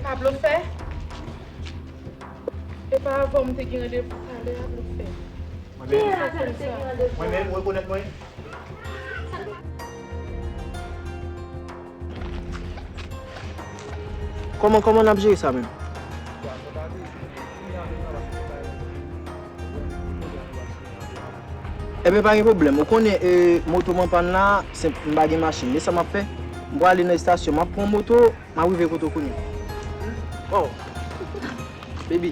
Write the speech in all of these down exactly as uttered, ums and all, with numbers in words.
A blofè? E pa avè w m te gen randevou talè a, blofè. Mwen menm? Ki randevou te gen randevou? Mwen menm, ou rekonèt mwen? Kòman, kòman n ap jere sa menm? Ebyen, pa gen pwoblèm. Ou konnen, e, moto m an pàn la, se, m pa gen machin. Men sa m ap fè, m prale nan estasyon, m ap pran moto, m ap rive kote w kounye a. Oh. Baby.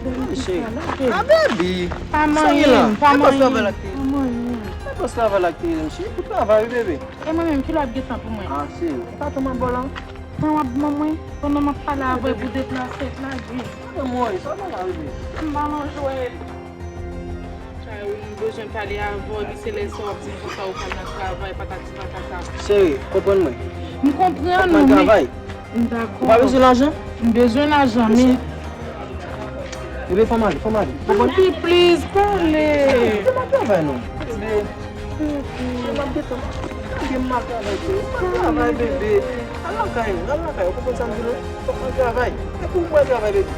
Baby, cheri. Ah, baby. Pa manyen, pa manyen. Pa manyen. Pa manyen. Pa travay ak tele, cheri. Pou travay, wi, baby. E mwen menm, kilè w ap gen tan pou mwen? Ah, cheri, e pa tan m ap ba w la? Tan w ap ban mwen? Pandan m ap pale avè w pou deplase, lage. Gade mwen, sa w pale a, baby? M pa nan jwèt. Sa yo, m bezwen pale avè w, epi se lè sa w ap di m konsa ou pral nan travay, patati patata. Cheri, konprann mwen. M konprann ou, men travay. M dakò. Ou pa bezwen lajan? M bezwen lajan, men. Bebe, fò m ale, fò m ale. Papi, please, pale. Se pa travay, non. Bebe. Bebe. M ap gentan. Bebe, m ap travay, cheri. M ap travay, bebe. Al lakay ou, al lakay ou. Ou konprann sa m di la? Fòk mwen travay. E pou mwen travay, bebe.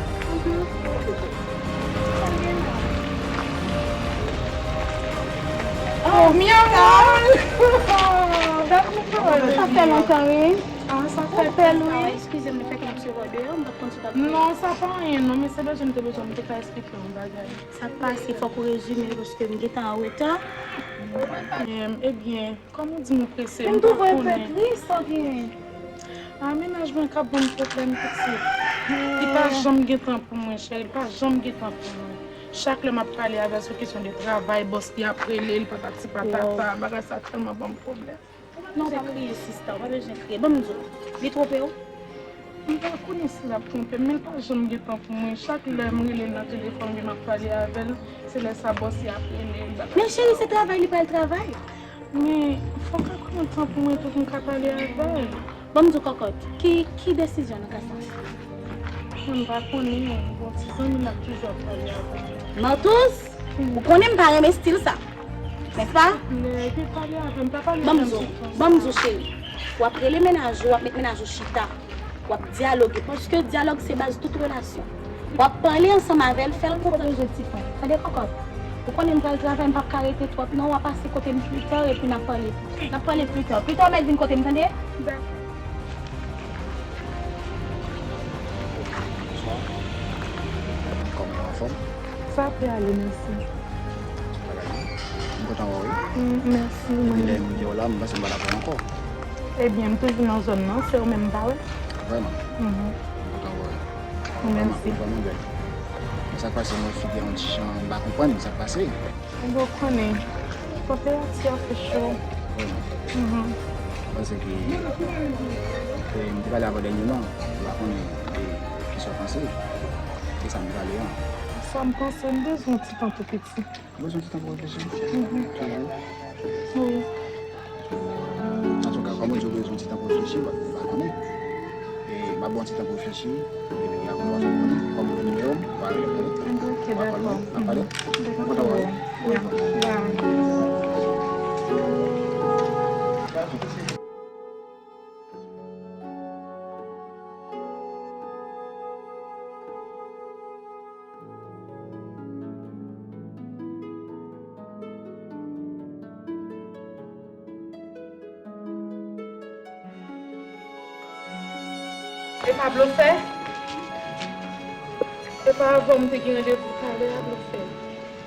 Oh, mi amor! Sa fè lontan, wi. Ah, sa fè lontan, wi. Eskize m, le fè ke m sou deyò, m pa t konn si w t ap... Non, sa pa anyen, non, men se bezwen m te bezwen, m te ka esplike w yon bagay. Sa k pase, fòk ou rezime, paske m gentan an reta. Em, ebyen, kòm ou di m ou prese, m pa konnen. Men m twouve w pè tris, sa w genyen? A, mennaj mwen k ap ban m pwoblèm, pitit. Li pa janm gen tan pou mwen, cheri. Li pa janm gen tan pou mwen. Chak lè m ap pale avè l sou kesyon de travay, bòs li ap rele l, patati patata. Bagay sa tèlman ban m pwoblèm. Non, pa kriye, sista. Ou pa bezwen kriye. Ban m di w. Li twonpe w? M pa konnen si l ap twonpe m, men l pa janm gen tan pou mwen. Chak lè m rele l nan telefòn, oubyen m ap pale avè l, se lè sa bòs li ap rele l, bagay sa. Men cheri, se travay li pral travay. Men, fòk ak yon tan pou mwen tou pou m ka pale avè l. Ban m di w, kòkòt, ki, ki desizyon nan ka sa? M pa konnen, bon, ti zanmi l ap toujou ap pale avè l. Mantouze, ou konnen m pa renmen estil sa. Nèspa? Souple, epi pale avè m, pa pale avè m tout tan sa. Ban m di w, ban m di w, cheri. W ap rele mennaj ou, w ap met mennaj ou chita. W ap dyaloge, paske dyalòg se baz tout relasyon. W ap pale ansanm avè l, fè l konprann. Ou bezwen ti tan. Tande, kòkòt. Ou konnen m pral travay, m p ap ka rete twòp, non. W a pase kote m pita, epi n ap pale. N ap pale pita. Pita w mèt vin kote m, tande? Dakò. Bonswa. Kòman w, anfòm? Sa pe ale, mèsi. Bagay, m kontan wè w, wi. Mm, mèsi, mwen. Depi lè m te wè w la, m panse m pa t ap wè w ankò. Ebyen, m toujou nan zòn nan, se ou menm m pa wè. Vrèman? Mhm. M kontan wè w. Mèsi. Vrèman, ou vrèman bèl. Men sa k pase, mwen figi a yon ti jan, m pa konprann sa k pase. Bon, ou konnen, tanperati a fè cho. Vrèman? Mhm. M panse ke, e, m te pale avè w dènyèman, m pa konnen, e, kisa w panse. Se sa m pale an. Sa m panse, m bezwen yon ti tan tou piti. Ou bezwen ti tan pou reflechi? Mhm. Toujou? Wi. Antouka, kòm ou di ou bezwen ti tan pou reflechi, m pa konnen. E, m ap ba w ti tan pou reflechi, epi apre w a fè m konnen. Kòm ou gen nimewo m, ou a rele m, tande? Ok, dakò. W a pale, n ap pale. Dakò. Kontan wè w, wi. Ya. Bye. E pa blofè? E pa avè w m te gen randevou talè a, blofè?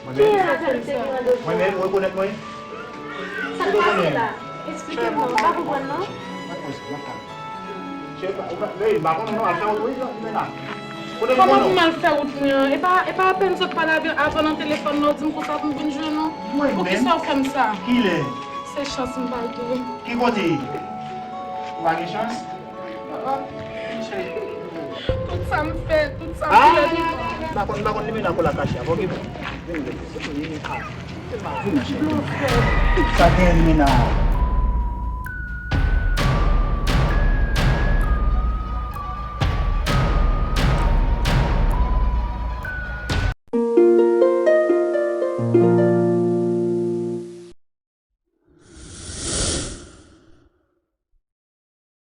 Mwen menm? Ki randevou te gen randevou? Mwen menm, ou rekonèt mwen? Sa k pase la? Esplike m non, m pa konprann non. Kòman pou m al fè wout mwen an? E pa, e pa apèn sot pale avè, avè w nan telefòn nan, ou di m konsa pou m vin jwenn ou? Poukisa w fè m sa? Kilè? Se chans m pa gen. Ki kote? Ou pa gen chans? Oh, oh. Tout sa m fè, tout sa m fè. Ah, non, non, non, non, non. M pa konn, m pa konn limena pou la kache a. Bon, ok, bon. Vin, vin, vin. Ah, vin, ma chérie. Sa gen limena.